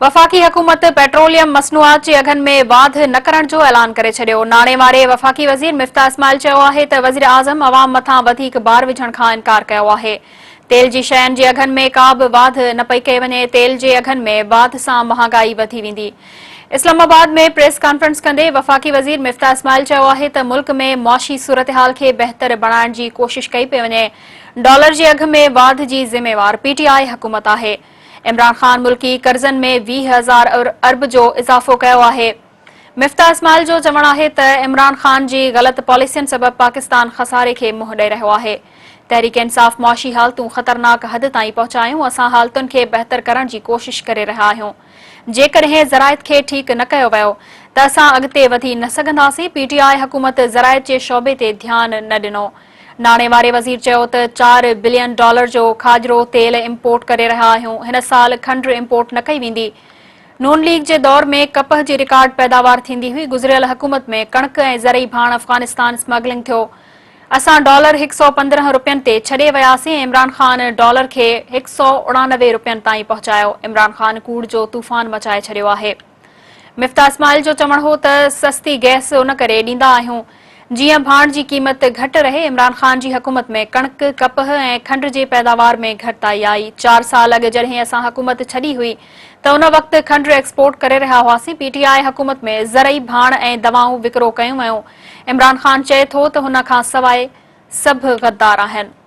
وفاقي حڪومت پيٽروليم مصنوعات جي اگهن ۾ واڌ نه ڪرڻ جو اعلان ڪري ڇڏيو. ناڻي واري وفاقي وزير مفتاح اسماعيل چيو آهي ته وزيراعظم عوام مٿان وڌيڪ بار وجهڻ کان انڪار ڪيو آهي. تيل جي شين جي اگهن ۾ ڪا به واڌ نه پئي ڪئي وڃي، تيل جي اگهن ۾ واڌ سان مهانگائي وڌي ويندي. اسلام آباد ۾ پريس ڪانفرنس ڪندي وفاقي وزير مفتاح اسماعيل چيو آهي ته ملڪ ۾ معاشي صورتحال کي بهتر بڻائڻ جي ڪوشش ڪئي پئي وڃي، ڊالر جي اگهه ۾ واڌ جي ذميوار پي ٽي آء حڪومت آهي. عمران خان ملڪي قرضن ۾ 20 هزار ارب جو اضافو ڪيو آهي. مفتاح اسماعيل جو چوڻ آهي ته عمران خان جي غلط پاليسين سبب پاڪستان خساري کي منهن ڏئي رهيو آهي. تحريڪ انصاف معاشي حالتون خطرناڪ حد تائين پهچايون، اسان حالتن کي بهتر ڪرڻ جي ڪوشش ڪري رهيا آهيون. جيڪڏهن زراعت کي ٺيڪ نه ڪيو ويو ته اسان اڳتي وڌي نه سگهنداسين، پي ٽي آء حڪومت زراعت جي شعبي تي ڌيان نه ڏنو. ناڻي واري وزير چيو ته چار بلين ڊالر جو کاڄرو تيل امپورٽ ڪري رهيا آهيون، هن سال کنڊ امپورٽ نه ڪئي ويندي. نون ليگ جي دور ۾ ڪپهه جي رڪارڊ پيداوار ٿيندي هئي، گذريل حڪومت ۾ ڪڻڪ ۽ زرعي ڀاڻ افغانستان اسمگلنگ ٿيو، اسان ڊالر 115 رپين تي ڇڏي وياسين ۽ عمران خان ڊالر کي 189 رپين تائين پهچايو، عمران خان ڪوڙ جو طوفان مچائي ڇڏيو آهي. مفتاح اسماعيل جو چوڻ هو ته سستي گئس ان ڪري ڏيندا آهيون جيئن ڀاڻ جي قيمت گهٽ رهي، عمران خان جي حڪومت ۾ ڪڻڪ، ڪپهه ۽ کنڊ جي پيداوار ۾ گهٽتائي آئي، چار سال اڳ جڏهن اسان حڪومت ڇڏي هئي ته ان وقت کنڊ ايڪسپورٽ ڪري رهيا هئاسين، پي ٽي آء حڪومت ۾ زرعي ڀاڻ ۽ دوائون وڪرو ڪيون ويون، عمران خان چئي ٿو ته هن کانسواء سڀ غدار آهن.